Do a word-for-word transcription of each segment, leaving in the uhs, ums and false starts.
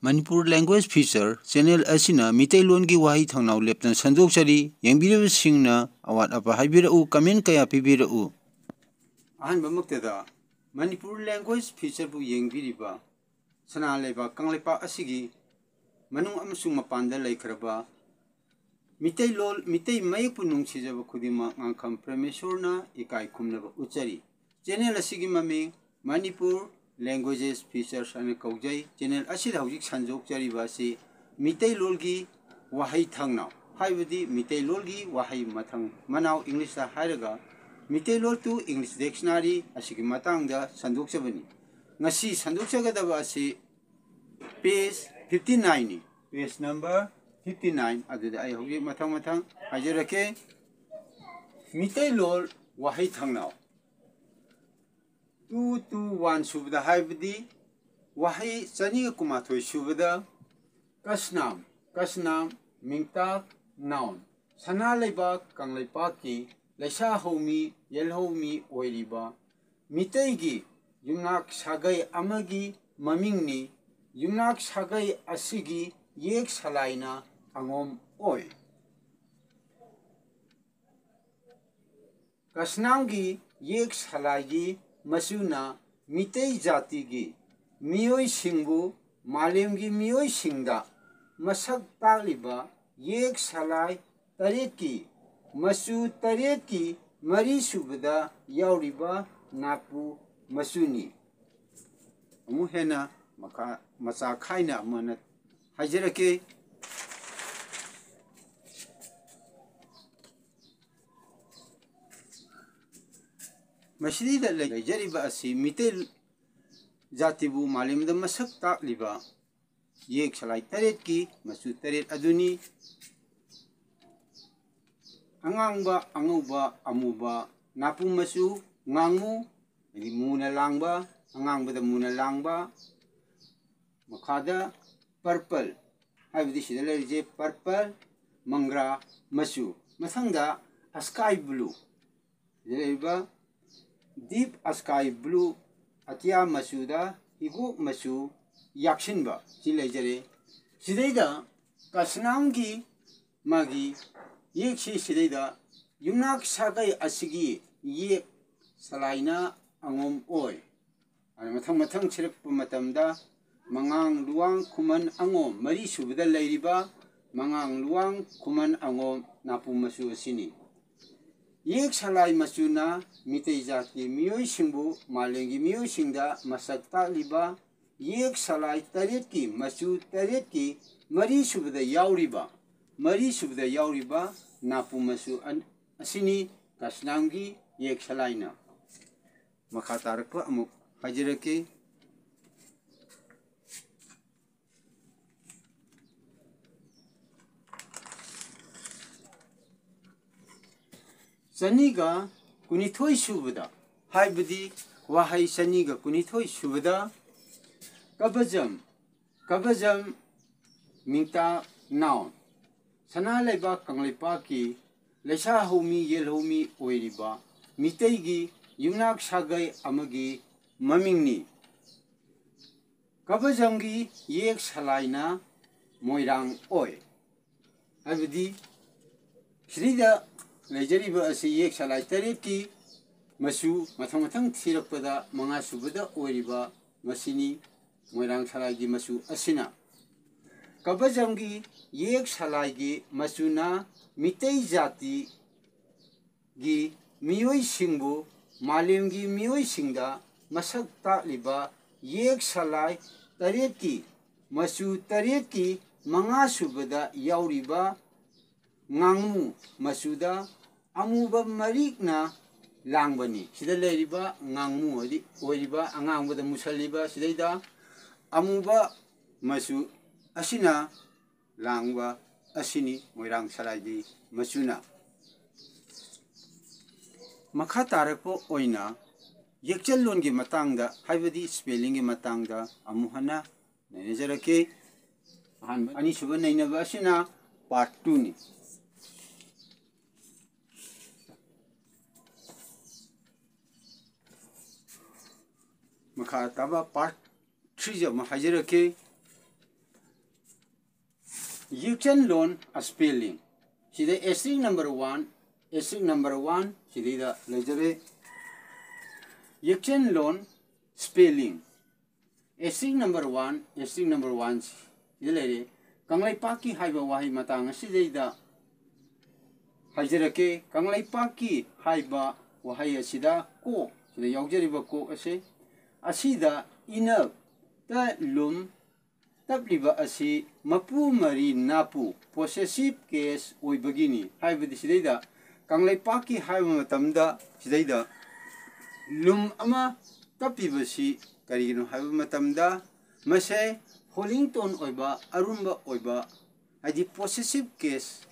Manipur Language Feature channel ꯑꯁꯤꯅ ꯃꯤꯇꯩꯂꯣꯟꯒꯤ ꯋꯥꯍꯩ ꯊꯧꯅꯥꯎ ꯂꯦꯞꯇꯅ ꯁꯟꯗꯣꯛꯆꯔꯤ꯫ ꯌꯦꯡꯕꯤꯔꯤꯕꯁꯤꯡꯅ ꯑꯋꯥꯠ ꯑꯄꯥ ꯍꯥꯏꯕꯤꯔꯛꯎ, comment ꯀꯌꯥ ꯄꯤꯕꯤꯔꯛꯎ꯫ ꯑꯍꯥꯟꯕꯃꯛꯇꯗ Manipur Language Feature ꯕꯨ ꯌꯦꯡꯕꯤꯔꯤꯕ ꯁꯅꯥ ꯂꯩꯕꯥꯛ ꯀꯪꯂꯩꯄꯥꯛ ꯑꯁꯤꯒꯤ ꯃꯅꯨꯡ ꯑꯃꯁꯨꯡ ꯃꯄꯥꯟꯗ ꯂꯩꯈ꯭ꯔꯕ ꯃꯤꯇꯩꯂꯣꯟ, ꯃꯤꯇꯩ ꯃꯌꯦꯛꯄꯨ ꯅꯨꯡꯁꯤꯖꯕ ꯈꯨꯗꯤꯡꯃꯛ ꯉꯥꯡꯈꯝ ꯄ꯭ꯔꯦꯃꯦꯁꯣꯔꯅ ꯏꯀꯥꯏ ꯈꯨꯝꯅꯕ ꯎꯠꯆꯔꯤ꯫ Channel ꯑꯁꯤꯒꯤ ꯃꯃꯤꯡ Manipur Languages Features ꯍꯥꯏꯅ ꯀꯧꯖꯩ꯫ Channel ꯑꯁꯤꯗ ꯍꯧꯖꯤꯛ ꯁꯟꯗꯣꯛꯆꯔꯤꯕ ꯑꯁꯤ ꯃꯤꯇꯩꯂꯣꯟꯒꯤ ꯋꯥꯍꯩ ꯊꯧꯅꯥꯎ, ꯍꯥꯏꯕꯗꯤ ꯃꯤꯇꯩꯂꯣꯟꯒꯤ ꯋꯥꯍꯩ ꯃꯊꯪ ꯃꯅꯥꯎ, English ꯇ ꯍꯥꯏꯔꯒ ꯃꯤꯇꯩꯂꯣꯟ to English Dictionary ꯑꯁꯤꯒꯤ ꯃꯇꯥꯡꯗ ꯁꯟꯗꯣꯛꯆꯕꯅꯤ꯫ ꯉꯁꯤ ꯁꯟꯗꯣꯛꯆꯒꯗꯕ ꯑꯁꯤ page fifty nine ꯅꯤ꯫ Page number fifty nine ꯑꯗꯨꯗ ꯑꯩ ꯍꯧꯖꯤꯛ ꯃꯊꯪ ꯃꯊꯪ ꯍꯥꯏꯖꯔꯛꯀꯦ꯫ ꯃꯤꯇꯩꯂꯣꯟ ꯋꯥꯍꯩ ꯊꯧꯅꯥꯎ꯫ Two two one ꯁꯨꯕꯗ, ꯍꯥꯏꯕꯗꯤ ꯋꯥꯍꯩ ꯆꯅꯤꯒ ꯀꯨꯟꯃꯥꯊꯣꯏ ꯁꯨꯕꯗ ꯀꯁꯅꯥꯝ, ꯀꯁꯅꯥꯝ, ꯃꯤꯡꯇꯥꯛ, noun, ꯁꯅꯥ ꯂꯩꯕꯥꯛ ꯀꯪꯂꯩꯄꯥꯛꯀꯤ ꯂꯩꯁꯥ ꯍꯧꯃꯤ, ꯌꯦꯜꯍꯧꯃꯤ ꯑꯣꯏꯔꯤꯕ ꯃꯤꯇꯩꯒꯤ ꯌꯨꯝꯅꯥꯛ ꯁꯥꯒꯩ ꯑꯃꯒꯤ ꯃꯃꯤꯡꯅꯤ꯫ ꯌꯨꯝꯅꯥꯛ ꯁꯥꯒꯩ ꯑꯁꯤꯒꯤ ꯌꯦꯛ ꯁꯂꯥꯏꯅ ꯑꯉꯣꯝ ꯑꯣꯏ꯫ ꯀꯁꯅꯥꯝꯒꯤ ꯌꯦꯛ ꯁꯂꯥꯏꯒꯤ ꯃꯆꯨꯅ ꯃꯤꯇꯩ ꯖꯥꯇꯤꯒꯤ ꯃꯤꯑꯣꯏꯁꯤꯡꯕꯨ ꯃꯥꯂꯦꯝꯒꯤ ꯃꯤꯑꯣꯏꯁꯤꯡꯗ ꯃꯁꯛ ꯇꯥꯛꯂꯤꯕ ꯌꯦꯛ ꯁꯂꯥꯏ ꯇꯔꯦꯠꯀꯤ ꯃꯆꯨ ꯇꯔꯦꯠꯀꯤ ꯃꯔꯤꯁꯨꯕꯗ ꯌꯥꯎꯔꯤꯕ ꯅꯥꯄꯨ ꯃꯆꯨꯅꯤ꯫ ꯑꯃꯨꯛ ꯍꯦꯟꯅ ꯃꯈꯥ ꯃꯆꯥ ꯈꯥꯏꯅ ꯑꯃꯨꯛ ꯍꯟꯅ ꯍꯥꯏꯖꯔꯛꯀꯦ꯫ ꯃꯁꯤꯗ ꯂꯩ-, ꯂꯩꯖꯔꯤꯕ ꯑꯁꯤ ꯃꯤꯇꯩ ꯖꯥꯇꯤꯕꯨ ꯃꯥꯂꯦꯝꯗ ꯃꯁꯛ ꯇꯥꯛꯂꯤꯕ ꯌꯦꯛ ꯁꯂꯥꯏ ꯇꯔꯦꯠꯀꯤ ꯃꯆꯨ ꯇꯔꯦꯠ ꯑꯗꯨꯅꯤ꯫ ꯑꯉꯥꯡꯕ, ꯑꯉꯧꯕ, ꯑꯃꯨꯕ, ꯅꯥꯄꯨ ꯃꯆꯨ, ꯉꯥꯡꯃꯨ, ꯍꯥꯏꯗꯤ ꯃꯨꯅ ꯂꯥꯡꯕ, ꯑꯉꯥꯡꯕꯗ ꯃꯨꯅ ꯂꯥꯡꯕ, ꯃꯈꯥꯗ purple, ꯍꯥꯏꯕꯗꯤ ꯁꯤꯗ ꯂꯩꯔꯤꯁꯦ purple, ꯃꯪꯒ꯭ꯔꯥ ꯃꯆꯨ꯫ ꯃꯊꯪꯗ sky blue, ꯁꯤꯗ ꯂꯩꯔꯤꯕ deep sky blue, ꯑꯇꯤꯌꯥ ꯃꯆꯨꯗ ꯍꯤꯒꯣꯛ ꯃꯆꯨ, ꯌꯥꯛꯁꯤꯟꯕ ꯁꯤ ꯂꯩꯖꯔꯦ꯫ ꯁꯤꯗꯩꯗ ꯀꯁꯅꯥꯝꯒꯤ ꯃꯥꯒꯤ ꯌꯦꯛꯁꯤ ꯁꯤꯗꯩꯗ ꯌꯨꯝꯅꯥꯛ ꯁꯥꯒꯩ ꯑꯁꯤꯒꯤ ꯌꯦꯛ ꯁꯂꯥꯏꯅ ꯑꯉꯣꯝ ꯑꯣꯏ꯫ ꯑꯗꯨ ꯃꯊꯪ ꯃꯊꯪ ꯁꯤꯔꯛꯄ ꯃꯇꯝꯗ ꯃꯉꯥꯡ ꯂꯨꯋꯥꯡ ꯈꯨꯃꯟ ꯑꯉꯣꯝ ꯃꯔꯤ ꯁꯨꯕꯗ ꯂꯩꯔꯤꯕ ꯃꯉꯥꯡ ꯂꯨꯋꯥꯡ ꯈꯨꯃꯟ ꯑꯉꯣꯝ ꯅꯥꯄꯨ ꯃꯆꯨ ꯑꯁꯤꯅꯤ꯫ ꯌꯦꯛ ꯁꯂꯥꯏ ꯃꯆꯨꯅ ꯃꯤꯇꯩ ꯖꯥꯠꯀꯤ ꯃꯤꯑꯣꯏꯁꯤꯡꯕꯨ ꯃꯥꯂꯦꯝꯒꯤ ꯃꯤꯑꯣꯏꯁꯤꯡꯗ ꯃꯁꯛ ꯇꯥꯛꯂꯤꯕ ꯌꯦꯛ ꯁꯂꯥꯏ ꯇꯔꯦꯠꯀꯤ ꯃꯆꯨ ꯇꯔꯦꯠꯀꯤ ꯃꯔꯤ ꯁꯨꯕꯗ ꯌꯥꯎꯔꯤꯕ, ꯃꯔꯤ ꯁꯨꯕꯗ ꯌꯥꯎꯔꯤꯕ ꯅꯥꯄꯨ ꯃꯆꯨ ꯑꯟ-, ꯑꯁꯤꯅꯤ ꯀꯁꯅꯥꯝꯒꯤ ꯌꯦꯛ ꯁꯂꯥꯏꯅ꯫ ꯃꯈꯥ ꯇꯥꯔꯛꯄ ꯑꯃꯨꯛ ꯍꯥꯏꯖꯔꯛꯀꯦ꯫ ꯆꯅꯤꯒ ꯀꯨꯟꯅꯤꯊꯣꯏ ꯁꯨꯕꯗ, ꯍꯥꯏꯕꯗꯤ ꯋꯥꯍꯩ ꯆꯅꯤꯒ ꯀꯨꯟꯅꯤꯊꯣꯏ ꯁꯨꯕꯗ ꯀꯕꯖꯝ, ꯀꯕꯖꯝ ꯃꯤꯡꯇꯥ ꯅꯥꯎꯟ, ꯁꯅꯥ ꯂꯩꯕꯥꯛ ꯀꯪꯂꯩꯄꯥꯛꯀꯤ ꯂꯩꯁꯥ ꯍꯧꯃꯤ ꯌꯦꯜꯍꯧꯃꯤ ꯑꯣꯏꯔꯤꯕ ꯃꯤꯇꯩꯒꯤ ꯌꯨꯝꯅꯥꯛ ꯁꯥꯒꯩ ꯑꯃꯒꯤ ꯃꯃꯤꯡꯅꯤ꯫ ꯀꯕꯖꯝꯒꯤ ꯌꯦꯛ ꯁꯂꯥꯏꯅ ꯃꯣꯏꯔꯥꯡ ꯑꯣꯏ꯫ ꯍꯥꯏꯕꯗꯤ ꯁꯤꯗꯩꯗ ꯂꯩꯖꯔꯤꯕ ꯑꯁꯤ ꯌꯦꯛ ꯁꯂꯥꯏ ꯇꯔꯦꯠꯀꯤ ꯃꯆꯨ ꯃꯊꯪ ꯃꯊꯪ ꯊꯤꯔꯛꯄꯗ ꯃꯉꯥ ꯁꯨꯕꯗ ꯑꯣꯏꯔꯤꯕ ꯃꯁꯤꯅꯤ ꯃꯣꯏꯔꯥꯡ ꯁꯂꯥꯏꯒꯤ ꯃꯆꯨ ꯑꯁꯤꯅ꯫ ꯀꯕꯖꯝꯒꯤ ꯌꯦꯛ ꯁꯂꯥꯏꯒꯤ ꯃꯆꯨꯅ ꯃꯤꯇꯩ ꯖꯥꯇꯤꯒꯤ ꯃꯤꯑꯣꯏꯁꯤꯡꯕꯨ ꯃꯥꯂꯦꯝꯒꯤ ꯃꯤꯑꯣꯏꯁꯤꯡꯗ ꯃꯁꯛ ꯇꯥꯛꯂꯤꯕ ꯌꯦꯛ ꯁꯂꯥꯏ ꯇꯔꯦꯠꯀꯤ ꯃꯆꯨ ꯇꯔꯦꯠꯀꯤ ꯃꯉꯥ ꯁꯨꯕꯗ ꯌꯥꯎꯔꯤꯕ ꯉꯥꯡꯃꯨ ꯃꯆꯨꯗ ꯑꯃꯨꯕ ꯃꯔꯤꯛꯅ ꯂꯥꯡꯕꯅꯤ꯫ ꯁꯤꯗ ꯂꯩꯔꯤꯕ ꯉꯥꯡꯃꯨ ꯍꯥꯏꯗꯤ ꯑꯣꯏꯔꯤꯕ ꯑꯉꯥꯡꯕꯗ ꯃꯨꯁꯜꯂꯤꯕ ꯁꯤꯗꯩꯗ ꯑꯃꯨꯕ ꯃꯆꯨ ꯑꯁꯤꯅ ꯂꯥꯡꯕ ꯑꯁꯤꯅꯤ ꯃꯣꯏꯔꯥꯡ ꯁꯂꯥꯏꯒꯤ ꯃꯆꯨꯅ꯫ ꯃꯈꯥ ꯇꯥꯔꯛꯄ ꯑꯣꯏꯅ ꯌꯦꯛꯆꯜꯂꯣꯟꯒꯤ ꯃꯇꯥꯡꯗ ꯍꯥꯏꯕꯗꯤ ꯁ꯭ꯄꯦꯂꯤꯡꯒꯤ ꯃꯇꯥꯡꯗ ꯑꯃꯨꯛ ꯍꯟꯅ ꯅꯩꯅꯖꯔꯛꯀꯦ꯫ ꯑꯍꯥꯟꯕ ꯑꯅꯤꯁꯨꯕ ꯅꯩꯅꯕ ꯑꯁꯤꯅ ꯄꯥꯔꯠ ꯇꯨꯅꯤ꯫ ꯃꯈꯥ ꯇꯥꯕ ꯄꯥꯔꯠ ꯁꯤꯁꯦ ꯑꯃꯨꯛ ꯍꯥꯏꯖꯔꯛꯀꯦ꯫ ꯌꯦꯛꯆꯟꯂꯣꯟ ꯁ꯭ꯄꯦꯂꯤꯡ꯫ ꯁꯤꯗ asterisk number one, asterisk number one ꯁꯤꯗꯩꯗ ꯂꯩꯖꯔꯦ꯫ ꯌꯦꯛꯆꯟꯂꯣꯟ spelling. Asterisk number one, asterisk number one ꯁꯤꯗ ꯂꯩꯔꯦ꯫ ꯀꯪꯂꯩꯄꯥꯛꯀꯤ ꯍꯥꯏꯕ ꯋꯥꯍꯩ ꯃꯇꯥꯡ ꯑꯁꯤꯗꯩꯗ ꯍꯥꯏꯖꯔꯛꯀꯦ꯫ ꯀꯪꯂꯩꯄꯥꯛꯀꯤ ꯍꯥꯏꯕ ꯋꯥꯍꯩ ꯑꯁꯤꯗ ꯀꯣꯛ, ꯁꯤꯗ ꯌꯥꯎꯖꯔꯤꯕ ꯀꯣꯛ ꯑꯁꯤ, ꯑꯁꯤꯗ ꯏꯅꯞꯇ ꯂꯨꯝ ꯇꯞꯂꯤꯕ ꯑꯁꯤ ꯃꯄꯨ ꯃꯔꯤ ꯅꯥꯄꯨ, possessive case, ꯑꯣꯏꯕꯒꯤꯅꯤ꯫ ꯍꯥꯏꯕꯗꯤ ꯁꯤꯗꯩꯗ ꯀꯪꯂꯩꯄꯥꯛꯀꯤ ꯍꯥꯏꯕ ꯃꯇꯝꯗ ꯁꯤꯗꯩꯗ ꯂꯨꯝ ꯑꯃ ꯇꯞꯄꯤꯕꯁꯤ ꯀꯔꯤꯒꯤꯅꯣ ꯍꯥꯏꯕ ꯃꯇꯝꯗ ꯃꯁꯦ falling tone ꯑꯣꯏꯕ, ꯑꯔꯨꯝꯕ ꯑꯣꯏꯕ, ꯍꯥꯏꯗꯤ possessive case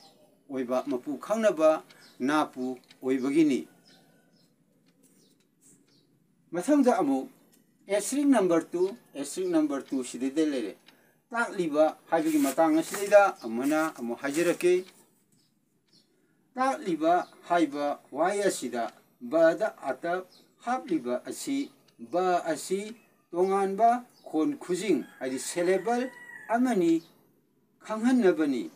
ꯑꯣꯏꯕ, ꯃꯄꯨ ꯈꯪꯅꯕ ꯅꯥꯄꯨ ꯑꯣꯏꯕꯒꯤꯅꯤ꯫ ꯃꯊꯪꯗ ꯑꯃꯨꯛ ꯑꯦꯁꯇ꯭ꯔꯤꯛ ꯅꯝꯕꯔ ꯇꯨ, ꯑꯦꯁꯇ꯭ꯔꯤꯛ ꯅꯝꯕꯔ ꯇꯨ ꯁꯤꯗꯩꯗ ꯂꯩꯔꯦ꯫ ꯇꯥꯛꯂꯤꯕ ꯍꯥꯏꯕꯒꯤ ꯃꯇꯥꯡ ꯑꯁꯤꯗꯩꯗ ꯑꯃꯨꯛ ꯍꯟꯅ ꯑꯃꯨꯛ ꯍꯥꯏꯖꯔꯛꯀꯦ꯫ ꯇꯥꯛꯂꯤꯕ ꯍꯥꯏꯕ ꯋꯥꯍꯩ ꯑꯁꯤꯗ ꯕꯗ ꯑꯇꯞ ꯍꯥꯞꯂꯤꯕ ꯑꯁꯤ, ꯕ ꯑꯁꯤ ꯇꯣꯉꯥꯟꯕ ꯈꯣꯟ ꯈꯨꯖꯤꯡ, ꯍꯥꯏꯗꯤ syllable ꯑꯃꯅꯤ ꯈꯪꯍꯟꯅꯕꯅꯤ꯫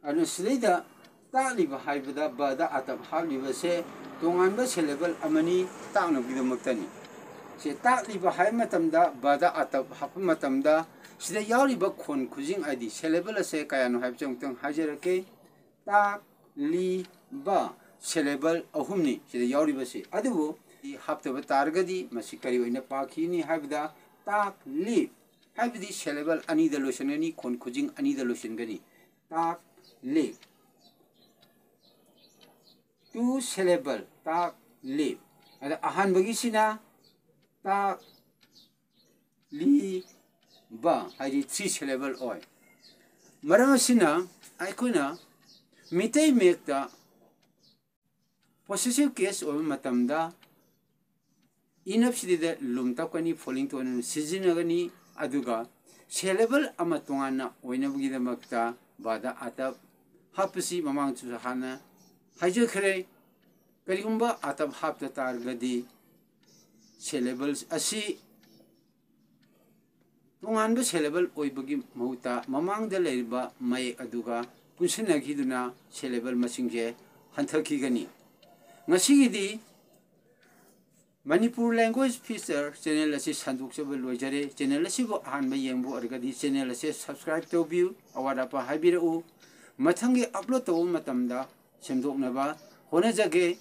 ꯑꯗꯨꯅ ꯁꯤꯗꯩꯗ ꯇꯥꯛꯂꯤꯕ ꯍꯥꯏꯕꯗ ꯕꯗ ꯑꯇꯞ ꯍꯥꯞꯂꯤꯕꯁꯦ ꯇꯣꯉꯥꯟꯕ syllable ꯑꯃꯅꯤ ꯇꯥꯛꯅꯕꯒꯤꯗꯃꯛꯇꯅꯤ꯫ ꯁꯦ ꯇꯥꯛꯂꯤꯕ ꯍꯥꯏꯕ ꯃꯇꯝꯗ ꯕꯗ ꯑꯇꯞ ꯍꯥꯞꯄ ꯃꯇꯝꯗ ꯁꯤꯗ ꯌꯥꯎꯔꯤꯕ ꯈꯣꯟ ꯈꯨꯖꯤꯡ ꯍꯥꯏꯗꯤ syllable ꯑꯁꯦ ꯀꯌꯥꯅꯣ ꯍꯥꯏꯕꯁꯦ ꯑꯃꯨꯛꯇꯪ ꯍꯥꯏꯖꯔꯛꯀꯦ꯫ ꯇꯥꯛ, ꯂꯤ, ꯕ syllable ꯑꯍꯨꯝꯅꯤ ꯁꯤꯗ ꯌꯥꯎꯔꯤꯕꯁꯤ꯫ ꯑꯗꯨꯕꯨ ꯁꯤ ꯍꯥꯞꯇꯕ ꯇꯥꯔꯒꯗꯤ ꯃꯁꯤ ꯀꯔꯤ ꯑꯣꯏꯅ ꯄꯥꯈꯤꯅꯤ ꯍꯥꯏꯕꯗ ꯇꯥꯛ, ꯂꯤ ꯍꯥꯏꯕꯗꯤ syllable ꯑꯅꯤꯗ ꯂꯣꯏꯁꯤꯟꯒꯅꯤ, ꯈꯣꯟ ꯈꯨꯖꯤꯡ ꯑꯅꯤꯗ ꯂꯣꯏꯁꯤꯟꯒꯅꯤ꯫ ꯇꯥꯛ, ꯂꯤ꯫ Two syllable, ꯇꯥꯛ, ꯂꯤ꯫ ꯑꯗ ꯑꯍꯥꯟꯕꯒꯤꯁꯤꯅ ꯇꯥꯛ, ꯂꯤ, ꯕ ꯍꯥꯏꯗꯤ three syllable ꯑꯣꯏ꯫ ꯃꯔꯝ ꯑꯁꯤꯅ ꯑꯩꯈꯣꯏꯅ ꯃꯤꯇꯩ ꯃꯌꯦꯛꯇ possessive case ꯑꯣꯏꯕ ꯃꯇꯝꯗ ꯏꯅꯞꯁꯤꯗ ꯂꯨꯝ ꯇꯞꯀꯅꯤ, falling tone ꯑꯣꯏꯅ ꯁꯤꯖꯤꯟꯅꯒꯅꯤ꯫ ꯑꯗꯨꯒ syllable ꯑꯃ ꯇꯣꯉꯥꯟꯅ ꯑꯣꯏꯅꯕꯒꯤꯗꯃꯛꯇ ꯕꯗ ꯑꯇꯞ ꯍꯥꯞꯄꯁꯤ ꯃꯃꯥꯡꯗꯁꯨ ꯍꯥꯟꯅ ꯍꯥꯏꯖꯈ꯭ꯔꯦ꯫ ꯀꯔꯤꯒꯨꯝꯕ ꯑꯇꯞ ꯍꯥꯞꯇ ꯇꯥꯔꯒꯗꯤ syllables ꯑꯁꯤ ꯇꯣꯉꯥꯟꯕ syllable ꯑꯣꯏꯕꯒꯤ ꯃꯍꯨꯠꯇ ꯃꯃꯥꯡꯗ ꯂꯩꯔꯤꯕ ꯃꯌꯦꯛ ꯑꯗꯨꯒ ꯄꯨꯟꯁꯤꯟꯅꯈꯤꯗꯨꯅ syllable ꯃꯁꯤꯡꯁꯦ ꯍꯟꯊꯈꯤꯒꯅꯤ꯫ ꯉꯁꯤꯒꯤꯗꯤ Manipur Language Feature channel ꯑꯁꯤ ꯁꯟꯗꯣꯛꯆꯕ ꯂꯣꯏꯖꯔꯦ꯫ Channel ꯑꯁꯤꯕꯨ ꯑꯍꯥꯟꯕ ꯌꯦꯡꯕ ꯑꯣꯏꯔꯒꯗꯤ channel ꯑꯁꯤ subscribe ꯇꯧꯕꯤꯌꯨ, ꯑꯋꯥꯠ ꯑꯄꯥ ꯍꯥꯏꯕꯤꯔꯛꯎ꯫ ꯃꯊꯪꯒꯤ upload ꯇꯧꯕ ꯃꯇꯝꯗ ꯁꯦꯝꯗꯣꯛꯅꯕ ꯍꯣꯠꯅꯖꯒꯦ꯫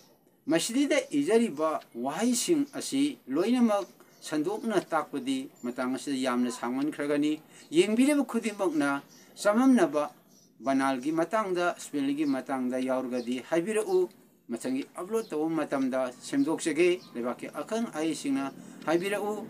ꯃꯁꯤꯗ ꯏꯖꯔꯤꯕ ꯋꯥꯍꯩꯁꯤꯡ ꯑꯁꯤ ꯂꯣꯏꯅꯃꯛ ꯁꯟꯗꯣꯛꯅ ꯇꯥꯛꯄꯗꯤ ꯃꯇꯥꯡ ꯑꯁꯤꯗ ꯌꯥꯝꯅ ꯁꯥꯡꯃꯟꯈ꯭ꯔꯒꯅꯤ꯫ ꯌꯦꯡꯕꯤꯔꯤꯕ ꯈꯨꯗꯤꯡꯃꯛꯅ ꯆꯃꯝꯅꯕ ꯕꯅꯥꯜꯒꯤ ꯃꯇꯥꯡꯗ, spellingꯒꯤ ꯃꯇꯥꯡꯗ ꯌꯥꯎꯔꯒꯗꯤ ꯍꯥꯏꯕꯤꯔꯛꯎ꯫ ꯃꯊꯪꯒꯤ upload ꯇꯧꯕ ꯃꯇꯝꯗ ꯁꯦꯝꯗꯣꯛꯆꯒꯦ꯫ ꯂꯩꯕꯥꯛꯀꯤ ꯑꯈꯪ ꯑꯍꯩꯁꯤꯡꯅ ꯍꯥꯏꯕꯤꯔꯛꯎ꯫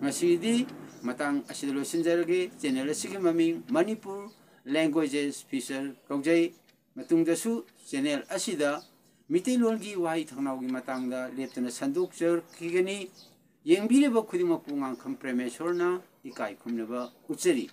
ꯉꯁꯤꯗꯤ ꯃꯇꯥꯡ ꯑꯁꯤꯗ ꯂꯣꯏꯁꯤꯟꯖꯔꯒꯦ꯫ Channel ꯑꯁꯤꯒꯤ ꯃꯃꯤꯡ Manipur Languages Feature ꯀꯧꯖꯩ꯫ ꯃꯇꯨꯡꯗꯁꯨ channel ꯑꯁꯤꯗ ꯃꯤꯇꯩꯂꯣꯟꯒꯤ ꯋꯥꯍꯩ ꯊꯧꯅꯥꯎꯒꯤ ꯃꯇꯥꯡꯗ ꯂꯦꯞꯇꯅ ꯁꯟꯗꯣꯛꯆꯔꯛꯈꯤꯒꯅꯤ꯫ ꯌꯦꯡꯕꯤꯔꯤꯕ ꯈꯨꯗꯤꯡꯃꯛꯄꯨ ꯉꯥꯡꯈꯝ ꯄ꯭ꯔꯦꯃꯦꯁꯣꯔꯅ ꯏꯀꯥꯏ ꯈꯨꯝꯅꯕ ꯎꯠꯆꯔꯤ꯫